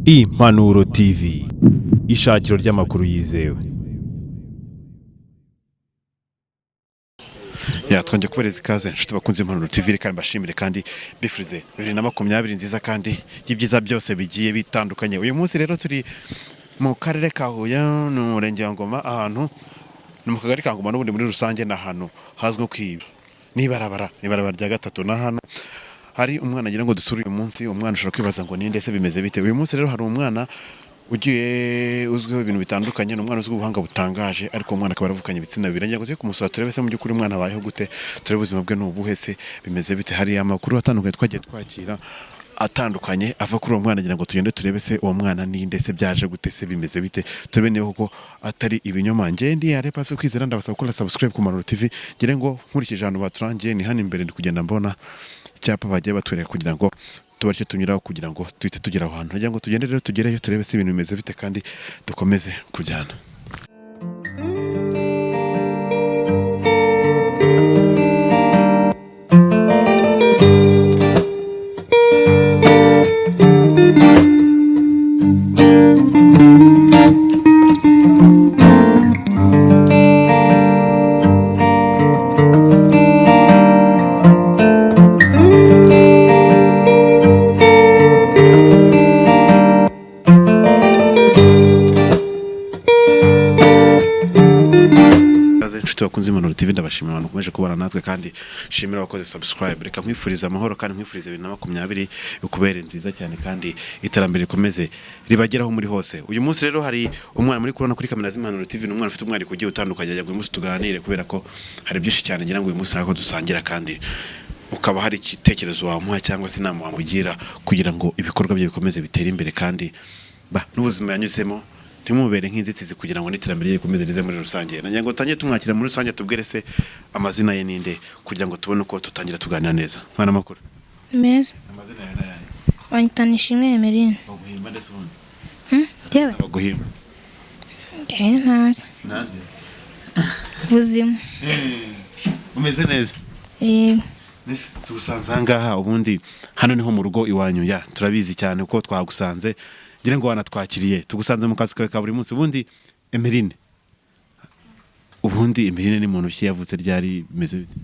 Impanuro TV, ishakiro ry'amakuru yizewe. Ya, twongeye kubereza ikaze inshuti bakunze Impanuro TV. Reka mbashimire kandi mbifurize 2020 nziza kandi y'ibyiza byose bigiye bitandukanye. Uyu munsi rero turi mu karere ka Huye, ni mu murenge wa Ngoma, ahantu ni mu kagari ka Ngoma. N'ubundi muri rusange ni ahantu hazwi nko kwiba n'ibarabara, ibarabara rya gatatu. Ni ahantu hari umwana ngira ngo dusure uyu munsi. Umwana ushobora kwibaza ngo ninde se, bimeze bite? Uyu munsi rero hari umwana ugiye uzwiho ibintu bitandukanye. Ni umwana uzwiho ubuhanga butangaje, ariko uwo mwana akaba yaravukanye ibitsina bibiri. Ngira ngo tujye kumusura turebe se mu by'ukuri umwana abayeho gute, turebe ubuzima bwe ni ubuhe se, bimeze bite. Hari amakuru atandukanye twagiye twakira atandukanye ava kuri uwo mwana. Ngira ngo tugende turebe se uwo mwana ninde se, byaje gute se, bimeze bite, turebe niba koko atari ibinyoma. Njye ndi Yare Pasi Kwizera, ndabasaba gukora subscribe ku Mpanuro TV. Ngire ngo nkurikije ahantu baturangiye ni hano imbere, ndi kugenda mbona icyapa bagiye batwereka kugira ngo tuba aricyo tunyuraho kugira ngo duhite tugera aho hantu. Nagira ngo tugende rero tugereyo turebe se ibintu bimeze bite kandi dukomeze kujyana. Ikaze inshuti bakunze Impanuro TV, ndabashimira abantu bakomeje kubana natwe kandi shimira abakoze subscribe. Reka nkwifurize amahoro kandi nkwifurize 2020 ikubere nziza cyane kandi iterambere rikomeze ribageraho muri hose. Uyu munsi rero hari umwana muri kubona kuri kamera z'Impanuro TV, ni umwana ufite umwihariko ugiye utandukanye. Ngira ngo uyu munsi tuganire kubera ko hari byinshi cyane ngira ngo uyu munsi nako dusangira, kandi ukaba hari igitekerezo wamuha cyangwa se inama wamugira kugira ngo ibikorwa bye bikomeze bitere imbere kandi ba n'ubuzima yanyuzemo ntimubere nk'inzitizi kugira ngo n'iterambere rye rikomeze rize muri rusange. Nagira ngo tangire tumwakira muri rusange, tubwire se amazina ye ninde kugira ngo tubone uko tutangira tuganira neza. Mwana, makuru? Meza. Amazina yawe n'ayahe? Banyita Nishimwe Emeline. Baguhimba ndetse ubundi? Yewe. Baguhimba? Eh, ntacyo. Nande? Buzima. Umeze neza? Eh. Mbese tugusanze aha ngaha, ubundi hano niho mu rugo iwanyu? Ya, turabizi cyane kuko twahagusanze, ngira ngo wanatwakiriye. Tugusanze mu kazi kawe ka buri munsi. Ubundi Emeline, ubundi Emeline ni muntu ki, yavutse ryari, bimeze bite?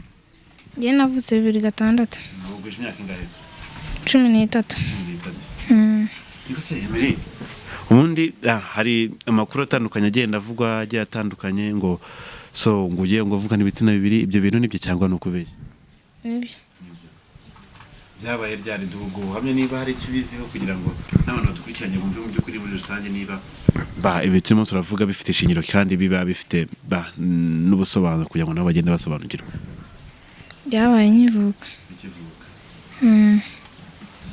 Njye navutse 2006. Uguje imyaka ingahe se? 13. 13. Mm. Niko se Emeline, ubundi hari amakuru atandukanye agenda avugwa agiye atandukanye ngo so ngo ugiye ngo uvugane ibitsina bibiri. Ibyo bintu nibyo cyangwa ni ukubeshya? Nibyo. Byabaye ryari? Duha ubuhamya niba hari icyo ubiziho kugira ngo n'abantu badukurikiranye bumve mu by'ukuri muri rusange niba ba ibi turimo turavuga bifite ishingiro kandi biba bifite ba n'ubusobanuro kugira ngo nabo bagende basobanukirwa. Byabaye nkivuka. Bikivuka? Mm.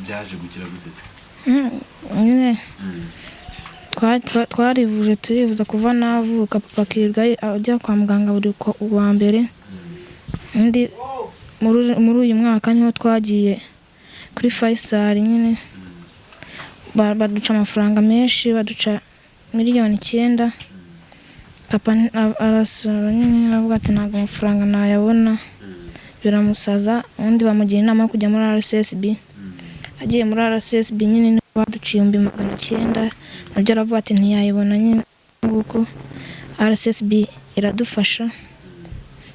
Byaje gukira gute se? Nyine twarivuje, turivuza kuva navuka. Papa akirirwa ajya kwa muganga buri wa mbere. Undi muri uyu mwaka niho twagiye kuri Faisal nyine, baduca amafaranga menshi, baduca miliyoni 9. Papa arasara nyine, aravuga ati ntabwo amafaranga nayabona, biramusaza. Ubundi bamugira inama yo kujya muri RSSB. Agiye muri RSSB nyine niho baduciye 900,000, nabyo aravuga ati ntiyayibona nyine. Nguko RSSB iradufasha.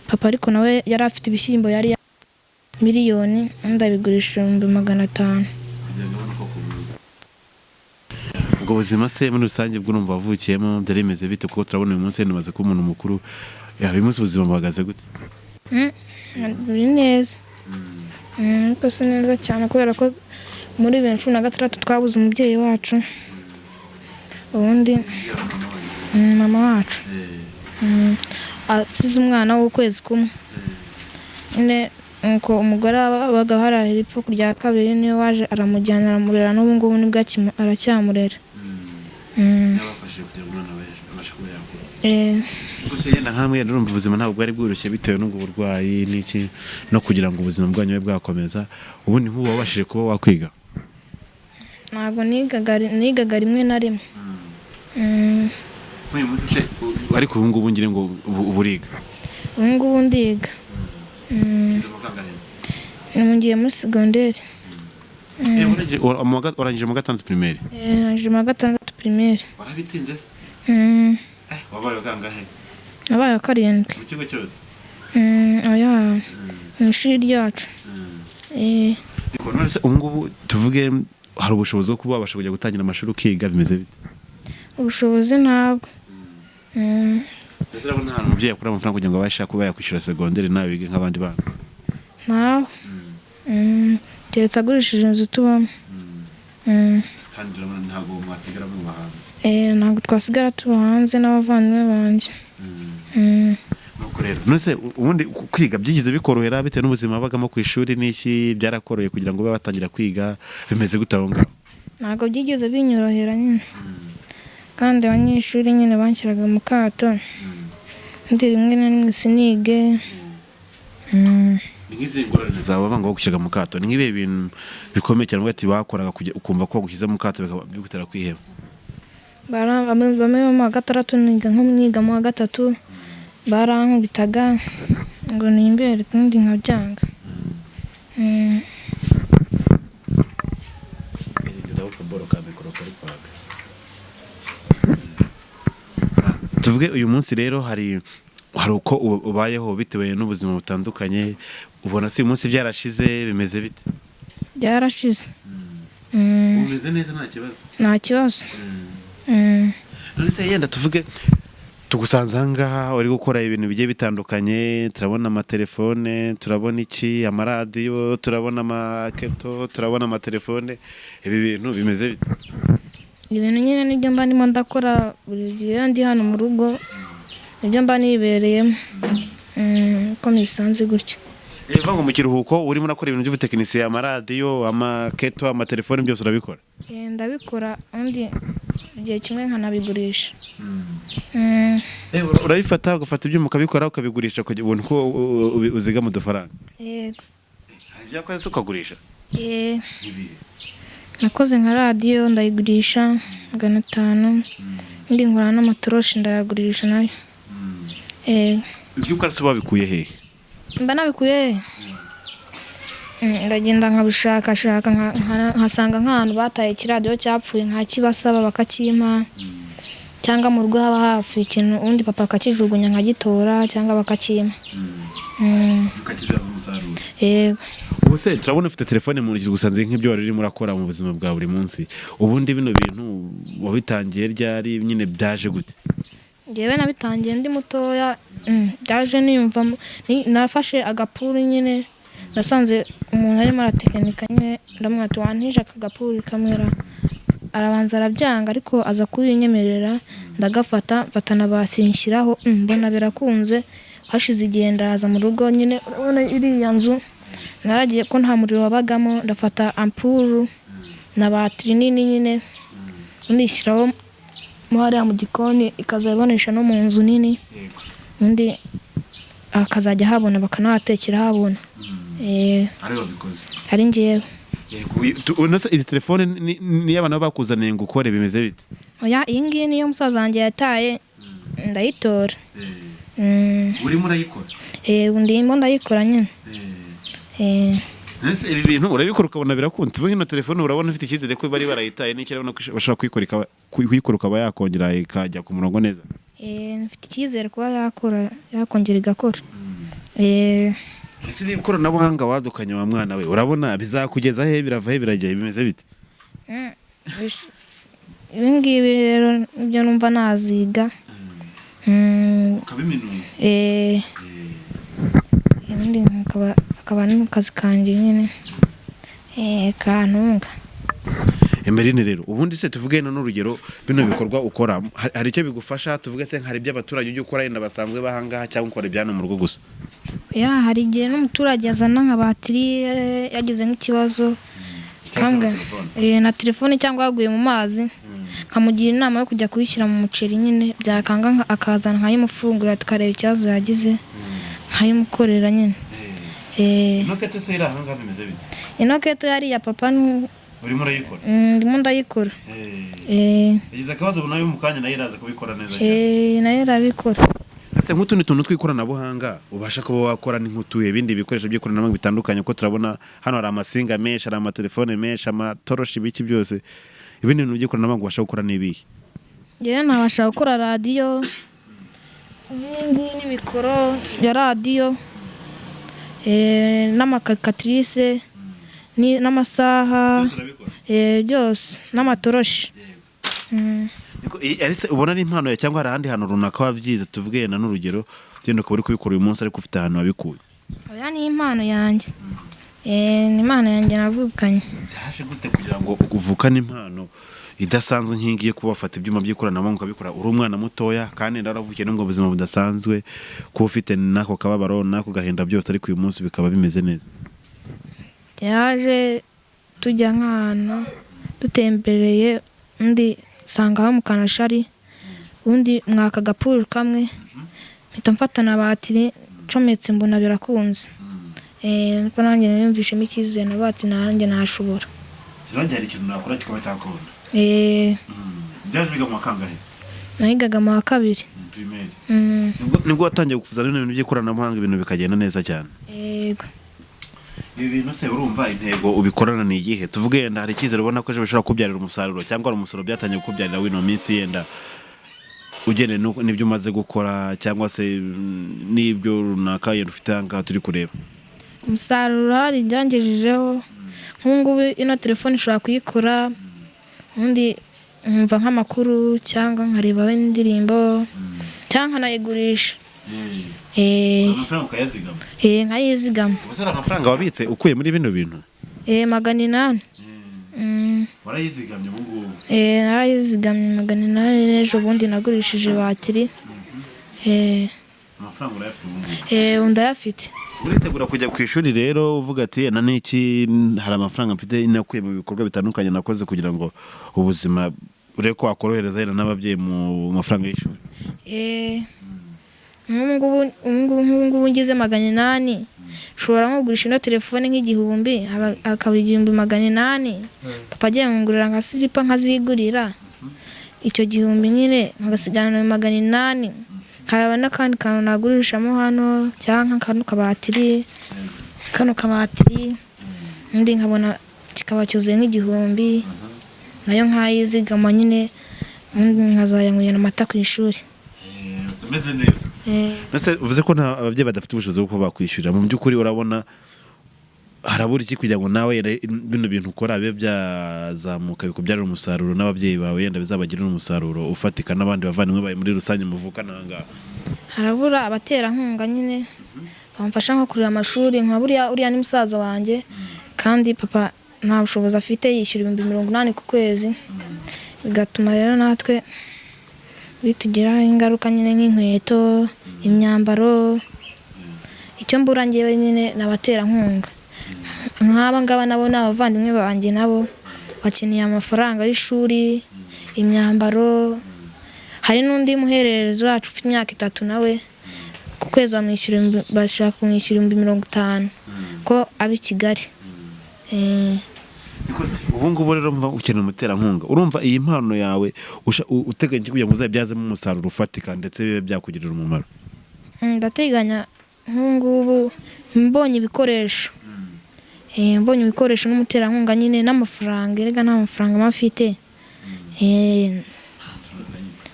Papa ariko nawe yari afite ibishyimbo, yari miliyoni, undi abigurisha 500,000. Ubwo buzima se muri rusange bwo urumva wavukiyemo byari bimeze bite? Kuko turabona uyu munsi umaze kuba umuntu mukuru. Ya, uyu munsi ubuzima buhagaze gute? Buri neza. Ariko si neza cyane kubera ko muri 2016 twabuze umubyeyi wacu, ubundi mama wacu, asize umwana w'ukwezi kumwe nyine. Nuko umugore wabaga harahira ipfa rya kabiri niwe waje aramujyana aramurera, n'ubu ngubu nibwo aracyamurera. Yabafashije kugira ngo umwana abashe kuba yakura? Eh. Gusa yenda nkamwe yenda urumva ubuzima ntabwo bwari bworoshye bitewe n'ubwo burwayi n'iki, no kugira ngo ubuzima bwanyu bube bwakomeza. Ubundi nk'ubu wabashije kuba wakwiga? Ntabwo nigaga, nigaga rimwe na rimwe. Nk'uyu munsi se ariko ubu ngubu ngira ngo ubu uriga? Ubu ngubu ndiga. Ngiye muri segonderi. Warangije mu gatandatu primaire? Narangije mu wa gatandatu primaire. Warabitsinze se? Mm. Wabaye kangahe? Nabaye wa karindwi. Mu kigo cyose? Oya, mu ishuri ryacu. None se ubu ngubu tuvuge hari ubushobozi bwo kuba wabasha kujya gutangira amashuri ukiga, bimeze bite? Ubushobozi ntabwo. Mbese urabona ahantu umubyeyi akura amafaranga kugira ngo abashe kuba yakwishyura segonderi nawe wige nk'abandi bana? Ntawe. Keretse agurishije inzu tubamo. Kandi urabona ntabwo mwasigara muba hanze. Ntabwo twasigara tuba hanze n'abavandimwe banjye. Nuko rero none se ubundi kwiga byigeze bikorohera bitewe n'ubuzima wabagamo ku ishuri n'iki, byarakoroheye kugira ngo ube watangira kwiga, bimeze gute aho ngaho? Ntabwo byigeze binyorohera nyine, kandi abanyeshuri nyine banshyiraga mu kato, undi rimwe na rimwe sinige. Ni nk'izihe ngorane zawe bava ngo bagushyiraga mu kato? Ni nk'ibihe bintu bikomeye cyane uvuga ati bakoraga ukumva ko bagushyize mu kato bikaba bigutera kwiheba? Bamwe mu wa gatandatu niga, nko niga mu wa gatatu barankubitaga ngo nimbere kandi nkabyanga. Tuvuge uyu munsi rero hari uko ubayeho bitewe n'ubuzima butandukanye, ubona si uyu munsi byarashize, bimeze bite? Byarashize. Umeze neza nta kibazo? Nta kibazo. None se yenda tuvuge tugusanze aha ngaha uri gukora ibintu bigiye bitandukanye, turabona amatelefone, turabona iki, amaradiyo, turabona amaketo, turabona amatelefone, ibi bintu bimeze bite? Ibintu nyine nibyo mba ndimo ndakora buri gihe iyo ndi hano mu rugo, nibyo mba nibereyemo. Uko bisanzwe gutyo. Bivuga ngo mu kiruhuko urimo urakora ibintu by'ubutekinisiye, amaradiyo, amaketo, amatelefone, byose urabikora? Ndabikora, undi igihe kimwe nkanabigurisha. Urabifata ugafata ibyuma ukabikora ukabigurisha kugira ubone uko uzigama udufaranga? Yego. Hari ibyo wakoze se ukagurisha? Nakoze nka radiyo ndayigurisha 500, indi nkora n'amatoroshi ndayagurisha nayo. Ibyo ukora se wabikuye hehe? Mba nabikuye he? Ndagenda nkabishakashaka, nkasanga nk'ahantu bataye ikiradiyo cyapfuye nkakibasaba bakakimpa, cyangwa mu rugo haba hapfuye ikintu ubundi papa akakijugunya nkagitora cyangwa bakakimpa. Ukakibyaza umusaruro. Yego. Ubu se turabona ufite telefone mu ntoki gusa, nzi nk'ibyo wari urimo urakora mu buzima bwa buri munsi, ubundi bino bintu wabitangiye ryari, nyine byaje gute? Njyewe nabitangiye ndi mutoya, byaje niyumvamo, nafashe agapuru nyine, nasanze umuntu arimo aratekinika nyine, ndamubwira ati wantije aka gapuru kamera, arabanza arabyanga ariko aza kubinyemerera, ndagafata mfata na basi nshyiraho, mbona birakunze. Hashize igihe ndaza mu rugo nyine, urabona iriya nzu naragiye ko nta muriro wabagamo, ndafata ampuru na batiri nini nyine ndishyiraho mo hariya mu gikoni, ikazabonesha no mu nzu nini, undi akazajya ahabona bakanahatekera habona. Ari wabikoze? Ari njyewe. Yego, izi telefone ni abantu baba bakuzaniye ngo ukore, bimeze bite? Oya, iyi ngiyi niyo musaza wanjye yataye ndayitora. Urimo urayikora? Ndimo ndayikora nyine. Ese ibi bintu urabikora ukabona birakunda? Tuvuge ino telefone urabona ufite icyizere ko bari barayitaye n'icyo, urabona ko bashobora kuyikora ukaba yakongera ikajya ku murongo neza? Mfite icyizere kuba yakora, yakongera igakora. Ese niba ikoranabuhanga wadukanye wa mwana we, urabona bizakugeza he, birava he, birajya he, bimeze bite? Ibi ngibi rero nibyo numva naziga. Ukabiminuza. Ubundi akaba ari mu kazi kanjye nyine, kantunga. Emeline rero, ubundi se tuvuge no n'urugero bino bikorwa ukora hari icyo bigufasha? Tuvuge se hari iby'abaturage ujya ukora yenda basanzwe bahangaha, cyangwa ukora ibyano mu rugo gusa? Ya, hari igihe n'umuturage azana nka batiri yagize nk'ikibazo Cyangwa kanga se na telefone. Na telefone cyangwa yaguye mu mazi, nkamugira inama yo kujya kuyishyira mu muceri nyine, byakanga akazana nkayimufungurira tukareba ikibazo yagize, nkayimukorera nyine. Ino keto se iri ahangaha bimeze bite? Ino keto yari iya papa Urimo urayikora? Ndimo ndayikora. Yagize akabazo ubu nayo mu kanya nayo iraza kubikora neza cyane. Nayo irabikora. Ese nk'utundi tuntu tw'ikoranabuhanga ubasha kuba wakora ni nk'utuye ibindi bikoresho by'ikoranabuhanga bitandukanye, kuko turabona hano hari amasinga menshi, hari amatelefone menshi, amatoroshi, ibiki byose, ibindi bintu by'ikoranabuhanga ubasha gukora ni ibihe? Njyewe nabasha gukora radiyo, iyi ngiyi ni mikoro ya radiyo, n'amakarikatirise n'amasaha, byose n'amatoroshi. Ese ubona ari impano yawe cyangwa hari ahandi hantu runaka wabyize? Tuvuge yenda n'urugero, ugenda ukaba uri kubikora uyu munsi ariko ufite ahantu wabikuye. Oya, ni impano yanjye. Ni impano yanjye navukanye. Byaje gute kugira ngo uvukane impano idasanzwe nk'ingiyi yo kuba wafata ibyuma by'ikoranabuhanga ukabikora uri umwana mutoya, kandi waravukiye no mu buzima budasanzwe, kuba ufite n'ako kababaro n'ako gahinda byose, ariko uyu munsi bikaba bimeze neza? Byaje tujya nk'ahantu dutembereye, undi nsanga aho mukanashari, ubundi mwaka agapuru kamwe, mpita mfata na batiri ncometse, mbona birakunze. Niko nanjye niyumvishemo icyizere, na batiri nanjye nashobora. Nanjye hari ikintu nakora kikaba cyakunda. Eh, Byaje biga mu wa kangahe? Nahigaga mu wa kabiri. Primaire? Nibwo watangiye kuvuza bino bintu by'ikoranabuhanga, ibintu bikagenda neza cyane? Yego. Ibi bintu se urumva intego ubikorana ni igihe? Tuvuge yenda hari icyizere ubona ko ejo bishobora kubyarira umusaruro, cyangwa hari umusaruro byatangiye kukubyarira w'ino minsi, yenda ugendeye n'ibyo umaze gukora, cyangwa se n'ibyo runaka yenda ufite aha ngaha turi kureba? Umusaruro hari ibyangejejeho. Nk'ubu ngubu ino telefone ishobora kuyikora, ubundi nkumva nk'amakuru cyangwa nkareba indirimbo cyangwa nkanayigurisha. Amafaranga ukayazigama? Nkayizigama. Ubu se hari amafaranga wabitse ukuye muri bino bintu? 800. Warayizigamye ubu ngubu? Narayizigamye 800 n'ejo bundi nagurishije batiri. Amafaranga urayafite ubu ngubu? Ubu ndayafite. Uritegura kujya ku ishuri rero, uvuga ati na n'iki, hari amafaranga mfite nakuye mu bikorwa bitandukanye nakoze kugira ngo ubuzima urebe ko wakorohereza yenda n'ababyeyi mu mafaranga y'ishuri? Nk'ubu ngubu ngize 800, nshobora nko kugurisha ino telefone nk'igihumbi, akaba 1800. Papa agiye kungurira nka silipa nkazigurira, icyo gihumbi nyine nkagasigarana ayo 800, nkaba n'akandi kantu nagurishamo hano, cyangwa kano kabatiri, undi nkabona kikaba cyuzuye nk'igihumbi, nayo nkayizigama nyine, ubundi nkazayanywera amata ku ishuri. Umeze neza. Mbese uvuze ko nta ababyeyi badafite ubushobozi bwo kuba bakwishyurira, mu by'ukuri urabona harabura iki kugira ngo nawe yenda bino bintu ukora bibe byazamuka, bikubyarira umusaruro, n'ababyeyi bawe yenda bizabagirire umusaruro ufatika, n'abandi bavandimwe bawe muri rusange muvukana aha ngaha? Harabura abaterankunga nyine bamfasha nko kurira amashuri, nka buriya uriya ni musaza wanjye, kandi papa nta bushobozi afite, yishyura 80,000 ku kwezi, bigatuma rero natwe bitugiraho ingaruka nyine, nk'inkweto, imyambaro. Icyo mbura ngewe nyine ni abaterankunga nk'aba ngaba, nabo ni abavandimwe banjye, nabo bakeneye amafaranga y'ishuri, imyambaro. Hari n'undi muhererezi wacu ufite imyaka 3, nawe ku kwezi bamwishyura bashaka kumwishyura 50,000 ko aba i Kigali. Ubu ngubu rero mva ukeneye umuterankunga. Urumva iyi mpano yawe uteganya iki kugira ngo uzayibyazemo umusaruro ufatika ndetse bibe byakugirira umumaro? Ndateganya nk'ubu ngubu mbonye ibikoresho, mbonye ibikoresho n'umuterankunga nyine n'amafaranga. Erega nta mafaranga mba mfite.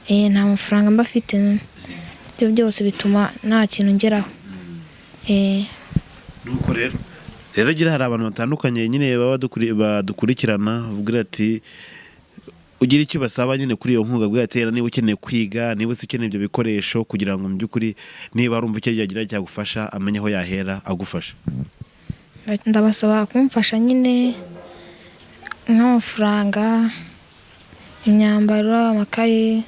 Nta mafaranga mba mfite, ibyo byose bituma nta kintu ngeraho. Nuko rero gira hari abantu batandukanye nyine baba badukurikirana, ubwira ati ugira icyo basaba nyine kuri iyo nkunga, ubwira ati niba ukeneye kwiga, niba se ukeneye ibyo bikoresho, kugira ngo mu by'ukuri niba arumva icyo yagira cyagufasha amenye aho yahera agufasha. Ndabasaba kumfasha nyine nk'amafaranga, imyambaro, amakaye.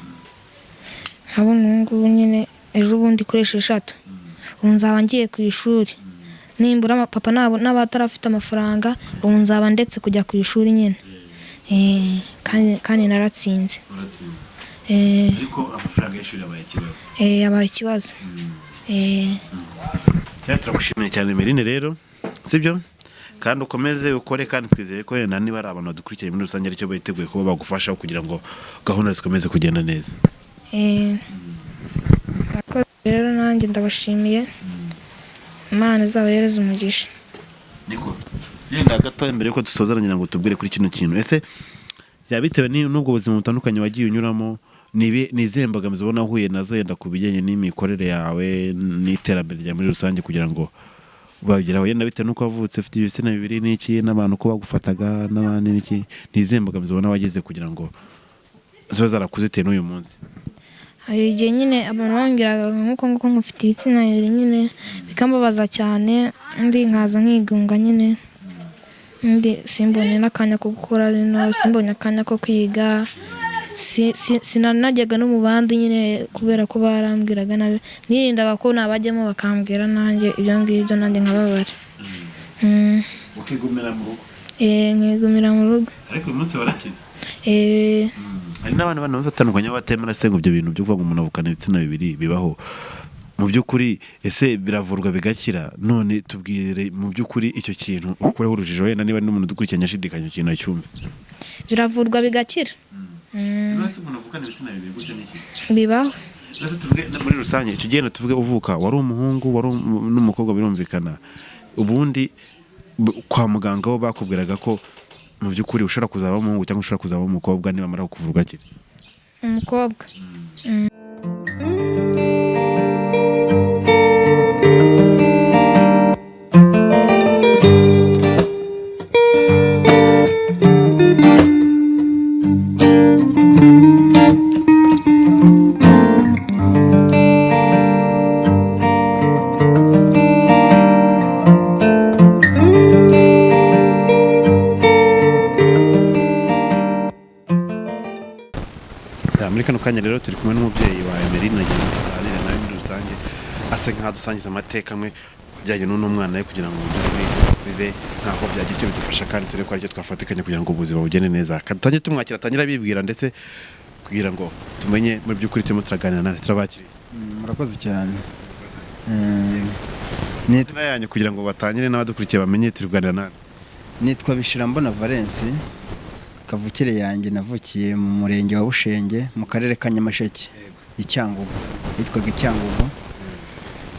Nkabona ubu ngubu nyine ejo bundi kuri 6 ubu nzaba ngiye ku ishuri, nimbura papa naba atarafite amafaranga, ubu nzaba ndetse kujya ku ishuri nyine. Kandi naratsinze. Ariko amafaranga y'ishuri yabaye ikibazo? Yabaye ikibazo. Rero turagushimiye cyane Merine rero, sibyo? Kandi ukomeze ukore, kandi twizeye ko yenda niba ari abantu badukurikiye muri rusange aricyo biteguye kuba bagufasha kugira ngo gahunda zikomeze kugenda neza. Murakoze. Rero nanjye ndabashimiye, Imana izabahereze umugisha. Niko yenda gatoya mbere yuko dusoza ngira ngo tubwire kuri kino kintu, ese byaba bitewe n'ubwo buzima butandukanye wagiye unyuramo, ni izihe mbogamizi ubona uhuye nazo yenda ku bijyanye n'imikorere yawe n'iterambere ryawe muri rusange kugira ngo babigeraho, yenda bitewe n'uko wavutse ufite ibitsina bibiri n'iki, n'abantu uko bagufataga n'abandi n'iki, ni izihe mbogamizi ubona wagize kugira ngo zibe zarakuzitiye n'uyu munsi? Hari igihe nyine abantu bambwiraga nk'uko nguko ngo mfite ibitsina bibiri nyine, bikambabaza cyane, undi nkaza nkigunga nyine, undi simbone n'akanya ko gukora bino, simbone akanya ko kwiga, sinanajyaga no mu bandi nyine kubera ko barambwiraga nabi, nirindaga ko nabajyamo bakambwira nanjye ibyo ngibyo, nanjye nkababara. Ukigumira mu rugo? Nkigumira mu rugo. Ariko uyu munsi warakize? Eh. Hari n'abandi bana batandukanye batemera se ngo ibyo bintu byo kuvuga ngo umuntu avukana ibitsina bibiri bibaho mu by'ukuri, ese biravurwa bigakira? None tubwire mu by'ukuri icyo kintu ukureho urujijo, wenda niba n'umuntu udukurikiranye ashidikanya icyo kintu acyumve. Biravurwa bigakira. Ese umuntu avukana ibitsina bibiri gutyo ni iki? Bibaho. Ese tuvuge muri rusange icyo gihe, tuvuge uvuka wari umuhungu, wari n'umukobwa, birumvikana, ubundi kwa muganga bo bakubwiraga ko mu by'ukuri ushobora kuzaba umuhungu cyangwa ushobora kuzaba umukobwa nibamara kukuvura ugakira? Umukobwa. Ya, muri kano kanya rero turi kumwe n'umubyeyi wa Emeline, nagira ngo tuganire nawe muri rusange, ase nkaho adusangiza amateka amwe ajyanye n'uno mwana we, kugira ngo mu by'ukuri bibe nkaho byagira icyo bidufasha kandi turebe ko hari icyo twafatikanya kugira ngo ubuzima bugende neza. Dutange tumwakira, atangire abibwira, ndetse kugira ngo tumenye muri by'ukuri turimo turaganira nande. Turabakiriye. Murakoze cyane. Amazina yanyu kugira ngo batangire n'abadukurikiye bamenye turi kuganira nande. Nitwa Bishirambona Valence, kavukire yanjye navukiye mu murenge wa Bushenge mu karere ka Nyamasheke, i Cyangugu, hitwaga i Cyangugu.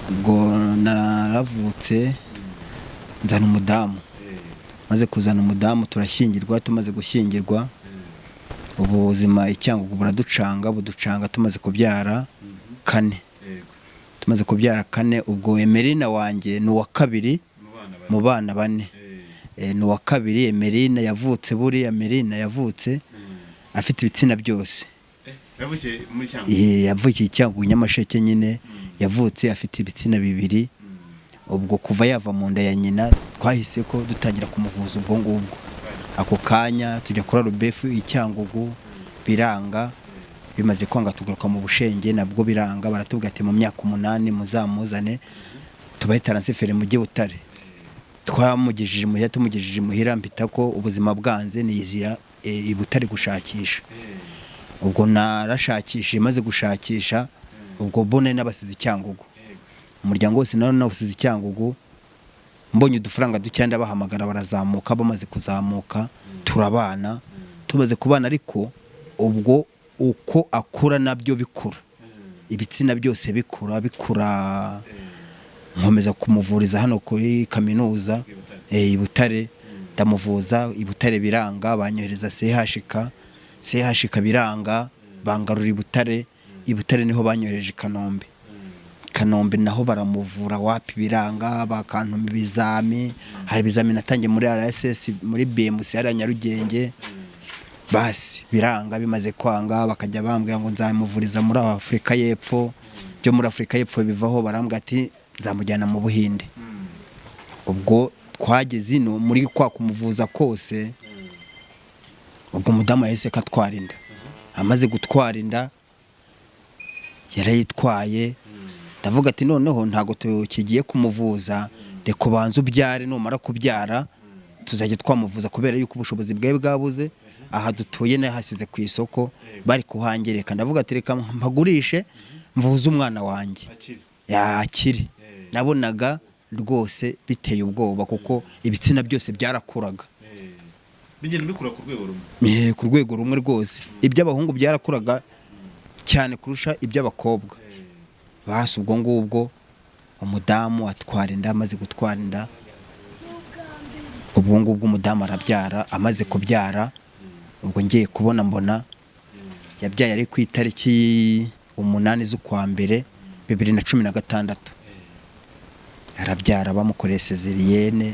Ubwo naravutse nzana umudamu, maze kuzana umudamu turashyingirwa, tumaze gushyingirwa ubuzima i Cyangugu buraducanga, buducanga tumaze kubyara kane, tumaze kubyara kane. Ubwo Emerina wanjye ni uwa kabiri mu bana bane. Ni uwa kabiri. Emerina yavutse, buriya Emerina yavutse afite ibitsina byose. Yavukiye muri Cyangugu? Yavukiye i Cyangugu Nyamasheke nyine, yavutse afite ibitsina bibiri. Ubwo kuva yava mu nda ya nyina twahise ko dutangira kumuvuza ubwo ngubwo ako kanya, tujya kuri Rubefu i Cyangugu biranga, bimaze kwanga tugaruka mu Bushenge nabwo biranga, baratubwira ati mu myaka 8 muzamuzane tubahe taransiferi mujye Butare. Twamugejeje imuhira, tumugejeje imuhira mpita ko ubuzima bwanze niyizira i Butare gushakisha. Ubwo narashakishije, maze gushakisha ubwo mbone n'abasize i Cyangugu, umuryango wose nawe nawusize i Cyangugu, mbonye udufaranga duke ndabahamagara barazamuka, bamaze kuzamuka turabana, tumaze kubana ariko ubwo uko akura nabyo bikura, ibitsina byose bikura bikura, nkomeza kumuvuriza hano kuri kaminuza i Butare, ndamuvuza i Butare biranga, banyohereza CHK, CHK biranga, bangarura i Butare, i Butare niho banyohereje i Kanombe, Kanombe naho baramuvura wapi biranga, bakantuma ibizami, hari ibizami natangiye muri RSS, muri BMC hariya Nyarugenge, basi biranga, bimaze kwanga bakajya bambwira ngo nzamuvuriza muri Afurika y'Epfo, byo muri Afurika y'Epfo bivaho barambwira ati nzamujyana mu Buhinde. Ubwo twageze ino muri kwa kumuvuza kose, ubwo umudamu yahise ko atwara inda, amaze gutwara inda yarayitwaye, ndavuga ati noneho ntago tukigiye kumuvuza, reka ubanze ubyare, numara kubyara tuzajya twamuvuza, kubera yuko ubushobozi bwawe bwabuze, aha dutuye nahasize ku isoko bari kuhangirika, ndavuga ati reka mpagurishe mvuze umwana wanjye yakire. Nabonaga rwose biteye ubwoba kuko ibitsina byose byarakuraga, bigenda bikura ku rwego rumwe, ku rwego rumwe rwose, iby'abahungu byarakuraga cyane kurusha iby'abakobwa. Basi ubwo ngubwo umudamu atwara inda, amaze gutwara inda ubwo ngubwo umudamu arabyara, amaze kubyara ubwo ngiye kubona mbona yabyaye ari ku itariki 8 z'ukwa mbere 2016. Arabyara bamukoreye sezeriyene,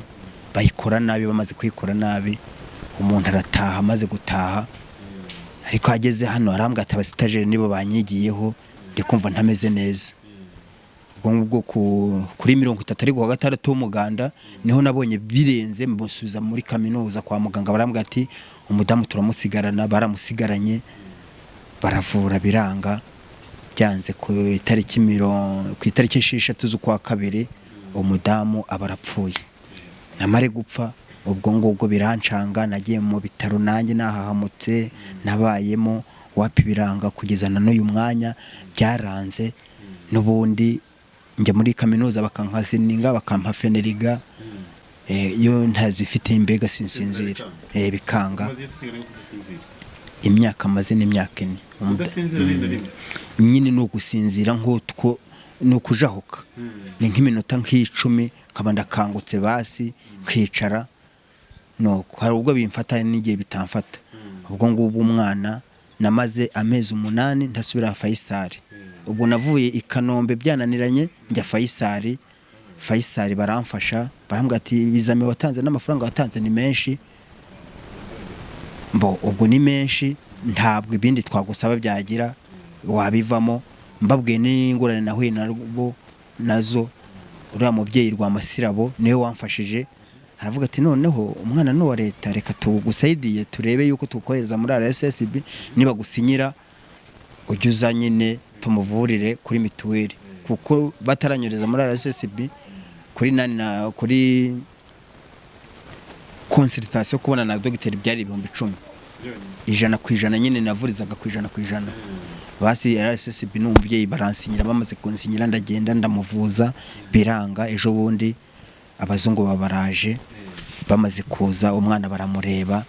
bayikora nabi, bamaze kuyikora nabi umuntu arataha, amaze gutaha ariko ageze hano arambwira ati abasitajeri nibo banyigiyeho, ndi kumva ntameze neza. Ubwo ngubwo kuri 30 ariko wa gatandatu w'umuganda niho nabonye birenze, musubiza muri kaminuza kwa muganga, barambwira ati umudamu turamusigarana, baramusigaranye baravura biranga, byanze ku itariki 6 z'ukwa kabiri umudamu aba arapfuye. Namare gupfa ubwo ngubwo birancanga, nagiye mu bitaro nanjye nahahamutse, nabayemo wapi biranga kugeza na n'uyu mwanya byaranze. N'ubundi njya muri kaminuza bakankasininga, bakampa feneriga, iyo ntazifite mbega sinsinzira, bikanga. Imyaka maze ni imyaka 4 nyine ni ugusinzira nk'utwo, ni ukujahuka, ni nk'iminota nk'icumi nkaba ndakangutse basi nkicara, nuko hari ubwo bimfata n'igihe bitamfata. Ubwo ngubwo umwana namaze amezi 8 ntasubira Faisal. Ubwo navuye i Kanombe byananiranye njya Faisal, Faisal baramfasha, barambwira ati ibizami watanze n'amafaranga watanze ni menshi, mbo ubwo ni menshi ntabwo ibindi twagusaba byagira wabivamo. Mbabwiye n'ingorane nahuye nabo nazo, uriya mubyeyi Rwamasirabo niwe wamfashije, aravuga ati noneho umwana ni uwa leta, reka tugusayidiye turebe yuko tukohereza muri RSSB, niba gusinyira ujye uza nyine tumuvurire kuri mituweli, kuko bataranyureza muri RSSB kuri nani na kuri consultation kubona na dogiteri byari 10,000, 100% nyine navurizaga ku 100%. Basi RSSB n'umubyeyi baransinyira, bamaze kunsinyira ndagenda ndamuvuza biranga. Ejo bundi abazungu babaraje, bamaze kuza umwana baramureba,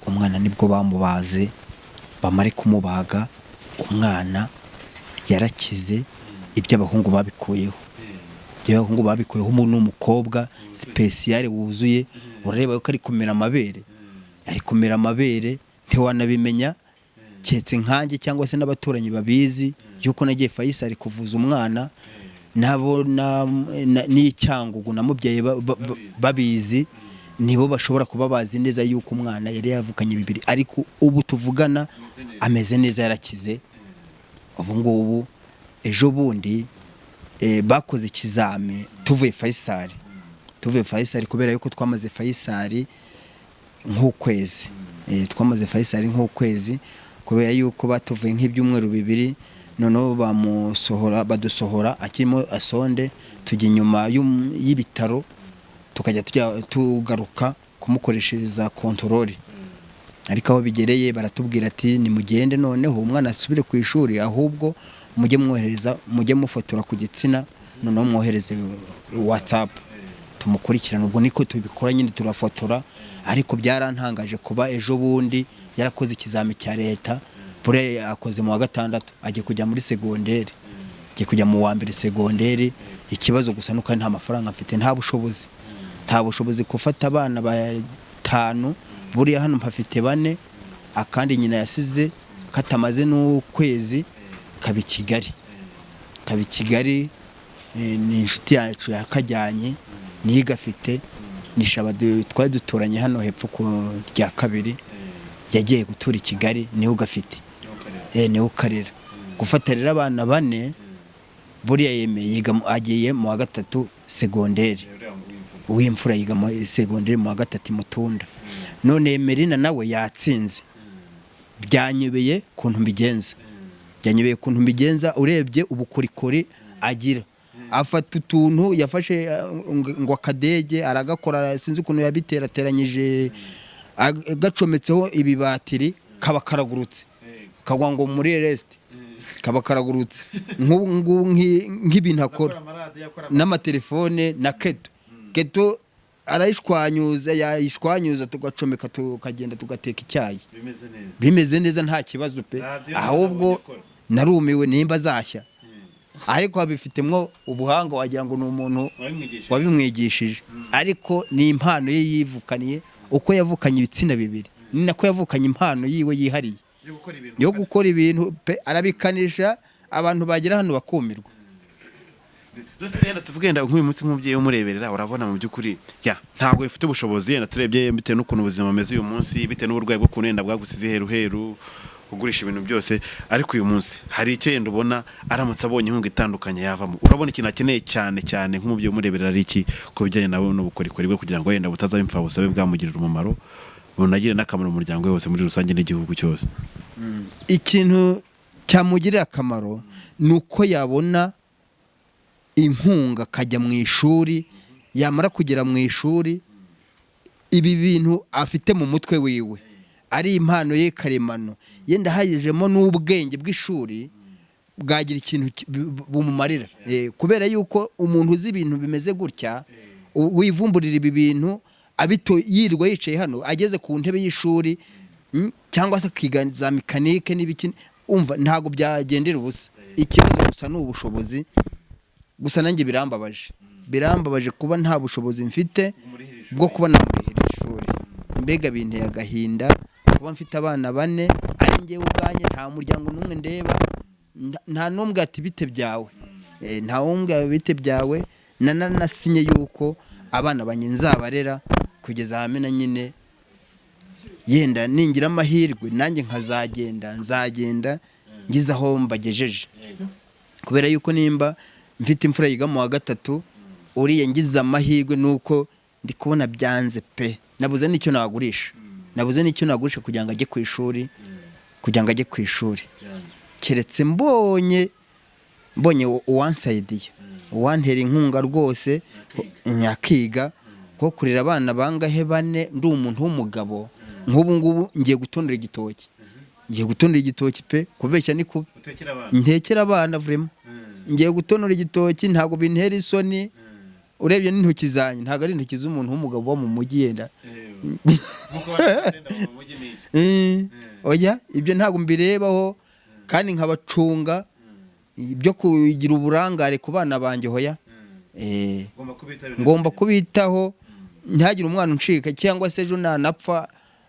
umwana nibwo bamubaze, bamare kumubaga umwana yarakize, ibyo abahungu babikuyeho, ibyo abahungu babikuyeho ubu ni umukobwa spécial wuzuye, urareba ko ari kumera amabere, ari kumera amabere ntiwanabimenya keretse nkanjye cyangwa se n'abaturanyi babizi yuko nagiye Faisal kuvuza umwana, nabo n'icyangugu namubyaye babizi, nibo bashobora kuba bazi neza yuko umwana yari yavukanye bibiri, ariko ubu tuvugana ameze neza yarakize. Ubu ngubu ejo bundi bakoze ikizami tuvuye Faisal, tuvuye Faisal kubera yuko twamaze Faisal nk'ukwezi, twamaze Faisal nk'ukwezi kubera yuko batuvuye nk'ibyumweru 2, noneho bamusohora, badusohora akirimo asonde, tujya inyuma y'ibitaro tukajya tugaruka kumukoreshereza contrôle. Ariko aho bigereye baratubwira ati nimugende noneho umwana asubire ku ishuri, ahubwo mujye mwohereza, mujye mufotora ku gitsina, noneho mwohereze WhatsApp tumukurikirana. Ubwo niko tubikora nyine, turafotora. Ariko byarantangaje kuba ejo bundi yarakoze ikizami cya leta, buriya akoze mu wa 6 agiye kujya muri segonderi, agiye kujya mu wa mbere segonderi. Ikibazo gusa nuko nta mafaranga mfite, nta bushobozi, nta bushobozi gufata abana 5, buriya hano mpafite 4, akandi nyina yasize katamaze n'ukwezi kaba i Kigali, kaba i Kigali, ni inshuti yacu yakajyanye niyo igafite, ni Shaba twari duturanye hano hepfo ku rya kabiri, yagiye gutura i Kigali niho ugafite, niho ukarera. Gufata rero abana 4 buriya yemeye agiye mu wa 3 segonderi, uw'imfura yiga mu segonderi mu wa 3 Mutunda. None Merina nawe yatsinze, byanyobeye kuntu mbigenza, byanyobeye kuntu mbigenza. Urebye ubukorikori agira, afata utuntu yafashe ngo akadege aragakora, sinzi ukuntu yabiterateranyije, gacometseho ibibatiri kaba karagurutse, kagwa ngo muri reste kaba karagurutse. Nk'ubu ngubu nk'ibintu akora n'amatelefone na keto, keto arayishwanyuza, yayishwanyuza tugacomeka tukagenda tugateka icyayi bimeze neza, nta kibazo pe. Ahubwo narumiwe nimba azashya. Ariko abifitemo ubuhanga, wagira ngo ni umuntu wabimwigishije, ariko ni impano ye yivukaniye. Uko yavukanye ibitsina bibiri ni nako yavukanye impano yiwe yihariye yo gukora ibintu pe, arabikanisha abantu bagera hano bakumirwa. Yenda tuvuge yenda nk'uyu munsi nk'umubyeyi umureberera, urabona mu by'ukuri ya ntabwo ufite ubushobozi, yenda turebye bitewe n'ukuntu ubuzima bumeze uyu munsi, bitewe n'uburwayi bw'ukuntu yenda bwagusize heru heru ugurisha ibintu byose, ariko uyu munsi hari icyo yenda ubona aramutse abonye inkunga itandukanye yavamo, urabona ikintu akeneye cyane cyane nk'umubyeyi umureberera ari iki ku bijyanye nawe n'ubukorikori bwe, kugira ngo wenda butazaba imfabusa bube bwamugirira umumaro, bunagire n'akamaro umuryango we wose muri rusange n'igihugu cyose? Ikintu cyamugirira akamaro ni uko yabona inkunga akajya mu ishuri, yamara kugera mu ishuri, ibi bintu afite mu mutwe wiwe ari impano ye karemano, yenda hajemo n'ubwenge bw'ishuri, bwagira ikintu bumumarira. Kubera yuko umuntu uzi ibintu bimeze gutya, wivumburira ibi bintu abito, yirirwa yicaye hano, ageze ku ntebe y'ishuri, cyangwa se akiga za mekanike n'ibiki, umva ntabwo byagendera ubusa. Ikibazo gusa ni ubushobozi gusa. Nanjye birambabaje kuba nta bushobozi mfite bwo kuba namurihira ishuri. Mbega binteye agahinda kuba mfite abana bane ari njyewe ubwanjye, nta muryango n'umwe ndeba, nta n'umwe ati bite byawe. Nta n'umwe bite byawe. Nasinye yuko abana banjye nzabarera kugeza ahamena nyine, yenda ningira amahirwe nanjye nkazagenda, nzagenda ngize aho mbagejeje, kubera yuko nimba mfite imfura yiga mu wa gatatu, uriya ngize amahirwe nuko ndi kubona byanze pe, nabuze n'icyo nagurisha, nabuze n'icyo nagurisha kugira ngo ajye ku ishuri, kugira ngo ajye ku ishuri, keretse mbonye uwansayidiye, uwantera inkunga rwose akiga. Kuko kurera abana bangahe, bane, ndi umuntu w'umugabo nk'ubu ngubu, ngiye gutonora igitoki, ngiye gutonora igitoki pe, kubeshya ni kubi, ntekera abana vraiment. Ngiye gutonora igitoki, ntabwo bintera isoni. Urebye n'intoki zanjye ntabwo ari intoki z'umuntu w'umugabo wo mu mujyi yenda. Oya, ibyo ntabwo mbirebaho, kandi nkabacunga ibyo kugira uburangare ku bana banjye, hoya. Ngomba kubitaho ntihagire umwana uncika, cyangwa se ejo nanapfa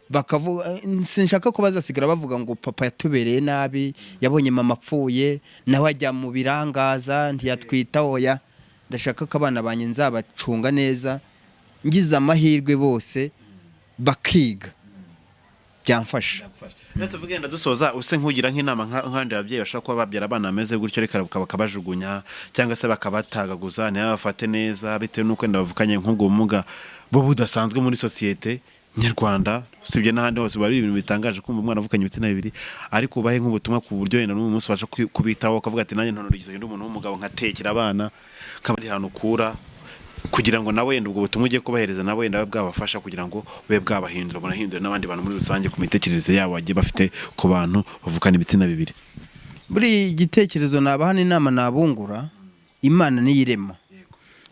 bakavuga, sinshaka ko bazasigara bavuga ngo papa yatubereye nabi, yabonye mama apfuye nawe ajya mu birangaza ntiyatwitaho. Oya, ndashaka ko abana banjye nzabacunga neza, ngize amahirwe bose bakiga byamfasha. Rero tuvuge wenda dusoza, use nk'ugira nk'inama nk'abandi babyeyi bashobora kuba babyara abana bameze gutyo, reka bakabajugunya cyangwa se bakabatagaguza, ntibabafate neza bitewe n'uko wenda bavukanye nk'ubwo bumuga bo budasanzwe muri sosiyete nyarwanda, usibye n'ahandi hose biba ari ibintu bitangaje kumva umwana avukanye ibitsina bibiri, ariko ubahe nk'ubutumwa ku buryo wenda n'uyu munsi ubasha kubitaho, ukavuga ati nanjye ntonora igisenge, ndi umuntu w'umugabo nkatekera abana, nkaba ari ahantu ukura, kugira ngo nawe wenda ubwo butumwa ugiye kubahereza nawe wenda bube bwabafasha kugira ngo bube bwabahindura, bunahindure n'abandi bantu muri rusange ku mitekerereze yabo bagiye bafite ku bantu bavukana ibitsina bibiri. Buri igitekerezo nabaha n'inama nabungura, Imana niyo irema,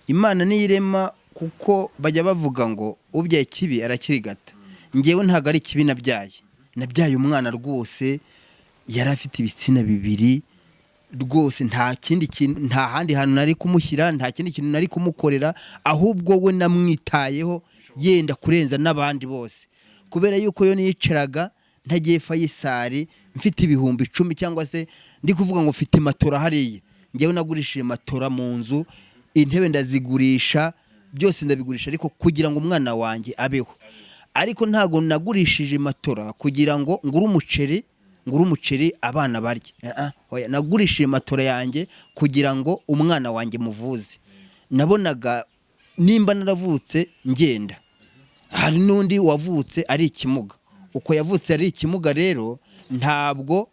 Imana niyo irema, kuko bajya bavuga ngo ubyaye ikibi arakirigata. Ngewe ntabwo ari ikibi nabyaye, nabyaye umwana rwose yari afite ibitsina bibiri rwose, nta kindi kintu, nta handi hantu nari kumushyira, nta kindi kintu nari kumukorera, ahubwo we namwitayeho yenda kurenza n'abandi bose, kubera yuko yo nicaraga ntagiye Fayisari mfite 10,000, cyangwa se ndi kuvuga ngo mfite matora hariya, ngewe nagurishije matora mu nzu, intebe ndazigurisha, byose ndabigurisha, ariko kugira ngo umwana wanjye abeho. Ariko ntabwo nagurishije matora kugira ngo ngure umuceri, ngure umuceri abana barye. Oya, nagurishije matora yanjye kugira ngo umwana wanjye muvuze. Nabonaga nimba naravutse ngenda, hari n'undi wavutse ari ikimuga. Uko yavutse ari ikimuga rero ntabwo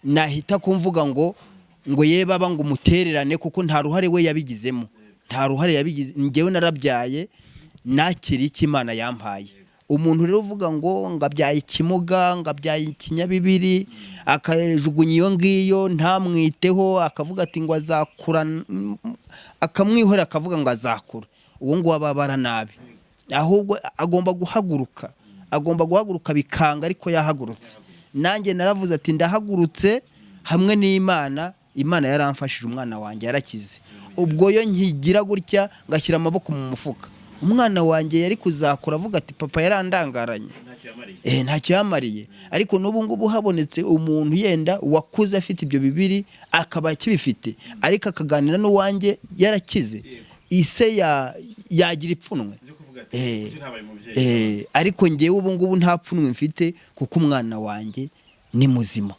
nahita kumvuga ngo ye baba ngo umutererane, kuko nta ruhare we yabigizemo, nta ruhare yabigize. Njyewe narabyaye, nakiriye icyo Imana yampaye. Umuntu rero uvuga ngo ngabyaye ikimuga, ngabyaye ikinyabibiri, akajugunya iyo ngiyo ntamwiteho, akavuga ati ngo azakura, akamwihorera akavuga ngo azakura, uwo nguwo aba abara nabi. Ahubwo agomba guhaguruka, agomba guhaguruka bikanga, ariko yahagurutse. Nanjye naravuze ati ndahagurutse hamwe n'Imana. Imana yaramfashije, umwana wanjye yarakize. Ubwo yo nkigira gutya ngashyira amaboko mu mufuka, umwana wanjye yari kuzakura avuga ati: "Papa yarandangaranye, ntacyo yamariye." Ariko n'ubu ngubu habonetse umuntu yenda wakuze afite ibyo bibiri, akaba akibifite, ariko akaganira n'uwanjye yarakize, ise yagira ipfunwe. Ariko ngewe ubu ngubu nta pfunwe mfite, kuko umwana wanjye ni muzima,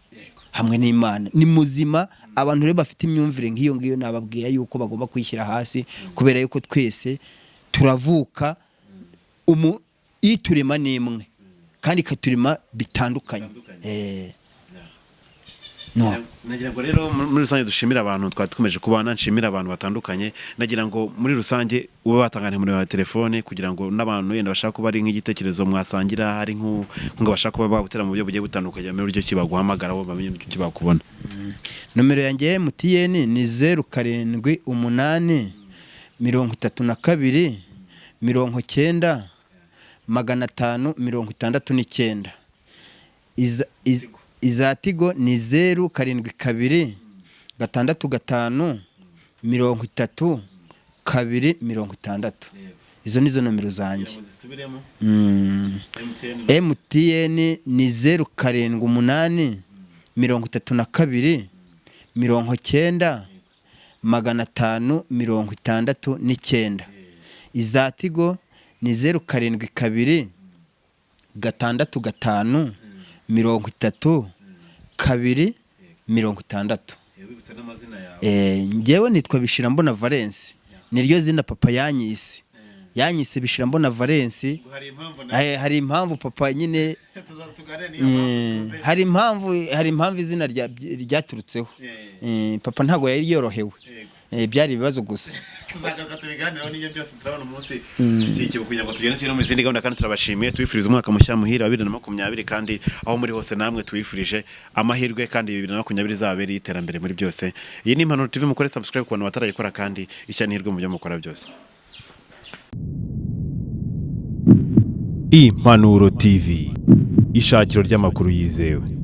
hamwe n'Imana ni muzima. Abantu rero bafite imyumvire nk'iyo ngiyo, nababwira yuko bagomba kwishyira hasi, kubera yuko twese turavuka, iturema ni imwe kandi ikaturema bitandukanye. No. Nagira ngo rero muri rusange dushimire abantu twari dukomeje kubana, nshimire abantu batandukanye. Nagira ngo muri rusange ube batanga nimero ya telefone, kugira ngo n'abantu yenda bashaka kuba ari nk'igitekerezo mwasangira, hari nk'inkunga bashaka kuba bagutera mu buryo bugiye butandukanye, bamenye uburyo ki baguhamagaraho, bamenye uburyo ki bakubona. Nomero yanjye ya MTN ni 0783 90 569. Iza Tigo ni 072 65 30 2 60. Izo nizo nomero zanjye. MTN ni 078 32 90 569. Iza Tigo ni 072 65 30 2 60. Njyewe nitwa Bishirambona Valence, niryo zina papa yanyise. Yanyise Bishirambona Valence. Hari impamvu papa nyine, hari impamvu izina ryaturutseho. Papa ntabwo yari yorohewe. Byari ibibazo gusa. Tuzagaruka tubiganiraho n'ibyo byose. Turabona umunsi iki kugira ngo tugende tugere no mu zindi gahunda, kandi turabashimiye, tubifuriza umwaka mushya muhire wa 2020, kandi aho muri hose namwe tubifurije amahirwe, kandi 2020 izababere iterambere muri byose. Iyi ni Impanuro TV. Mukore subscribe ku bantu batarayikora, kandi ishya n'ihirwe mu byo mukora byose. Impanuro TV, ishakiro ry'amakuru yizewe.